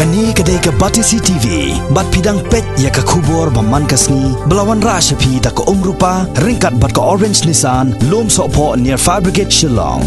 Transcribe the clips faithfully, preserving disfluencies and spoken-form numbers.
Kane ka dei ka Batesi T V, bad phi dang peit ïa ka khubor ba man ka sngi, ba la wanrah sha phi da ka Umrupa, ryngkat bad ka Orange Nissan, Lum Sohphoh near Fire Brigade Shillong.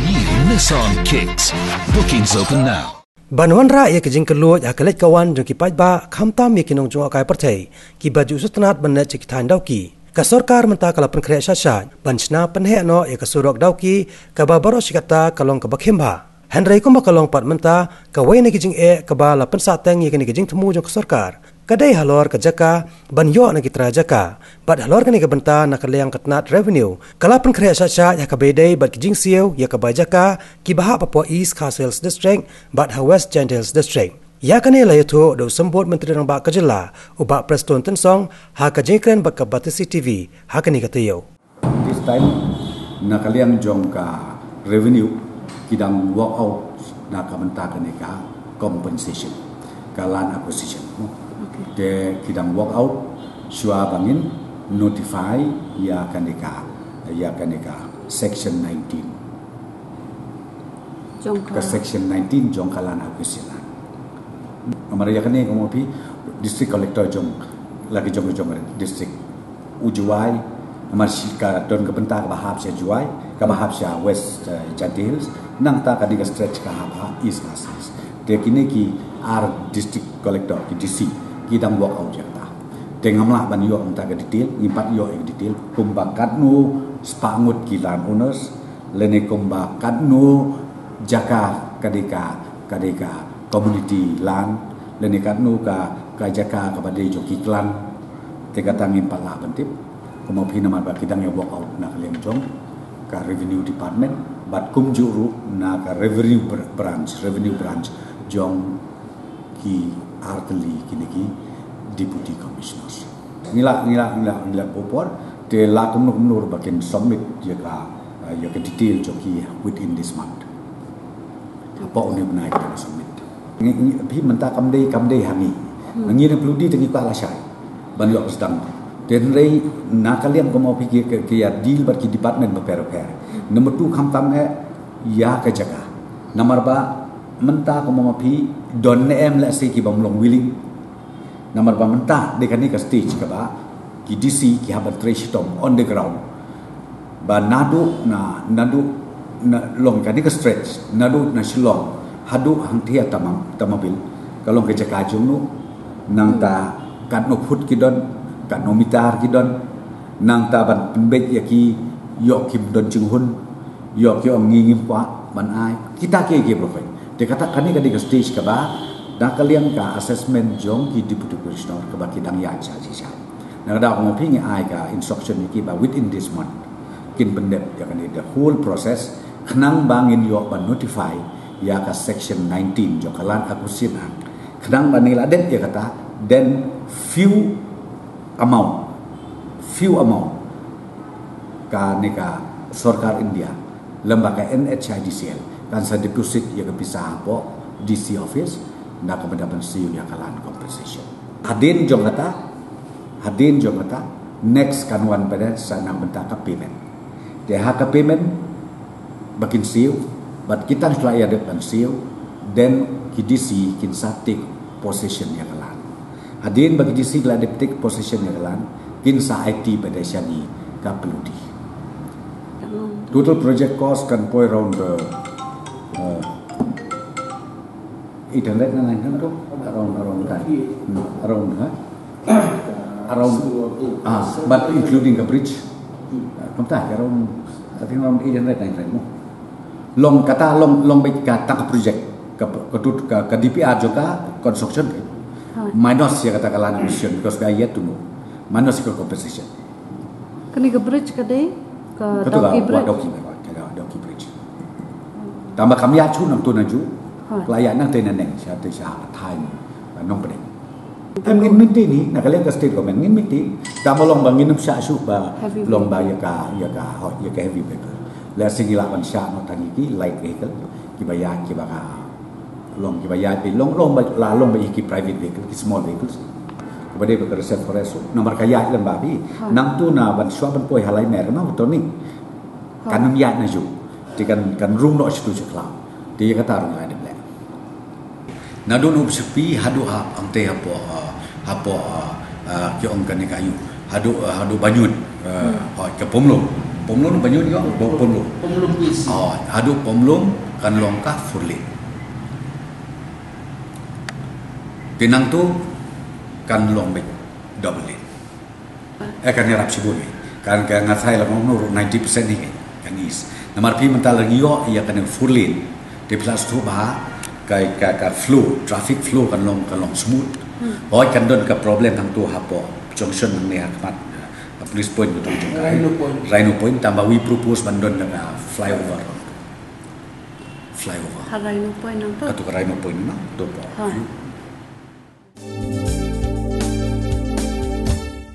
New Nissan Kicks. Bookings open now. Ban wanrah ïa ka jingkylluid ha ka leit ka wan jong ki paidbah, khamtam ïa ki nongjngohkai pyrthei kiba ju sngewtynnad ban leit sha ki thaiñ Dawki, ka sorkar mynta ka la pynkhreh shah shah ban shna pynheh noh ïa ka surok Dawki, kaba baroh shi katta ka long kaba khim bha. Hynrei kumba ka long pat mynta, kawei na ki jingeh kaba la pynsahteng ïa kane ka jingthmu jong ka sorkar, ka dei halor ka jaka ban ïoh na ki trai jaka, bad halor kane ka bynta na ka liang ka tnat revenue ka la pynkhreh shah shah ha kaba ïadei bad ki jingsiew ïa ka bai jaka kiba hap hapoh East Khasi Hills District bad ha West Jaintia Hills District. Ïa kane la ïathuh da u Symbud Myntri Rangbah ka jylla, u Bah Prestone Tynsong, ha ka jingkren bad ka Batesi T V ha kane ka taïew. This time, na ka liang jong ka revenue, ki dang work out na ka bynta kane ka compensation, ka land acquisition, no? Okay. Te ki dang work out, shuwa ba ngin notify ïa kane ka, ïa kane ka section nineteen. Jong ka ka section nineteen jong ka land acquisition. Namar ïa kane ka mut phi district collector jong, la ki jong, jong district u Jowai, namar shi ka don ka bynta kaba hap sha Jowai, kaba hap sha West, eh, Jaintia Hills, nangta ka dei ka stretch ka hap ha East Khasi Hills. Te kine ki ar district collector, ki D C, ki dang work out ïa kata. Te ngam lah ban ïoh mynta ka detail, ngim pat ïoh ïa ka detail, kumba katno spah ngut ki land owners, lane kumba katno jaka ka dei ka, ka dei ka community land, lane katno ka, ka jaka kaba dei jong ki clan. Te kata ngim pat lah ban tip. Kumba phi, namar ba ki dang ïa work out na ka liang jong ka revenue department, bad kumjuh ruh na ka revenue br-, branch, revenue branch jong ki artylli kine ki deputy commissioners. Ngi la, ngi la, ngi la, ngi la buh por, te la kumno kumno ruh ba kin submit ïa ka, eh, ïa ka detail jong ki within this month. Hapoh une u bnai kin submit. Ngi, ngi, phi, mynta kam dei, kam dei ha ngi. Hmm. Ngi na pynlong dei te ngi kwah lashai ban ïoh sdang. Te hynrei na ka liang kumba phi ki, ki, ki ïa deal bad ki department bapher bapher. Number two, khamtam eh ïa ka jaka. Namar ba mynta kumba phi don ne em lehse ki bym long willing. Namar ba mynta dei kane ka stage kaba ki D C ki hap ban trei shitom on the ground. Ba naduh na, naduh na long kane ka stretch, naduh na Shillong haduh hangthia Tama-, Tamabil, ka long ka jaka jong no, nangta katno foot ki don, katno meter ki don, nangta ban pynbeit ïa ki, ïoh kim don jinghun, ïoh ki ong ngi ngim kwah ban ai. Kita ki, ki brokoi. Te kata kane ka dei ka stage kaba na ka liang ka assessment jong ki deputy commissioner kaba ki dang ïaid sha shisha. Na ka daw kumba phi, ngi ai ka instruction ïa ki ba within this month kin pyndep ïa kane the whole process, khnang ba ngin ïoh ban notify ïa ka section nineteen jong ka Land Acquisition Act. Khnang ba ngi la dep ïa kata, then few amount, few amount, kane ka sorkar India lem bad ka N H I D C L kan sa deposit ïa ka pisa hapoh D C office na ka bynta ban siew ïa ka land compensation. Hadien jong kata, hadien jong kata, next kan wan pat sa na ka bynta ka payment. Te ha ka payment ba kin siew, bad kita ki la ïa dep ban siew, then ki D C kin sa take possession ïa ka land. Hadien ba ki D C ki la dep take possession ïa ka land, kin sa aiti pat shane ka pynlong dei. Total project cost kan poi around, uh, uh, eight hundred na nine hundred, around, around that. Hmm, around, huh? Around, ah, but including the bridge. Uh, kumta, around, I think around eight hundred, nine hundred, no? Long kata, long, long bad kata ka project, ka, ka tut, ka, ka D P R jong ka construction. Minus ïa kata ka land acquisition, because we are yet to know. Minus ka compensation. Kane ka bridge ka dei ka Dawki Bridge. Dawki Bridge. Tangba kam ïa chu nangtu nangju. Ka la ïa nangtei naneng sha te sha thaiñ Nongpdeng. Em, ngin maintain hi na ka liang ka state government, ngin maintain. Tangba long ba ngin ym shah shuh ba long ba ïa ka, ïa ka, ïa ka heavy vehicle. Lehse ngi lah ban shah noh tang ïa ki light vehicle, kiba ïaid, kiba ka long, kiba ïaid, long, long ba, la long ba ïa ki private vehicle, ki small vehicles. Kaba dei ba ka reserve forest, namar ka ïaid lem ba phi. Nangtu na ban shuwa ban poi ha Laimer, namar to ni kan ym ïaid na ju. Te kan, kan rung noh shatu sha khlaw. Te ïa kata ruh ngi la dep leh. Naduh Nongshapi haduh ha, hangtei hapoh, ah, hapoh, ah, ah, ki ong kane ka ïu. Haduh, ah, haduh Banyun. Ah, hoi ka Pomlum. Pomlum Banyun ïoh, Pomlum. Pomlum P C. Oh, haduh Pomlum kan long ka four lane. Te nangtu kan long beit double lane. Eh, kan ïarap shibun hi. Kan ka nga tharai la mano ruh ninety percent hi kan ease. Namar phi mynta la ïoh ïa kane four lane. Te phi la sngewthuh ba ka, ka, ka flow, traffic flow kan long, kan long smooth. Hoi kan don ka problem hangtu hapoh junction hangne ha khmat, eh, police point ka tu jong ka. Rhino Point. Rhino Point, tang ba wi propose ban don da ka flyover. Flyover. Ha Rhino Point nangtu. Ka tu ka Rhino Point nangtu po. Ha.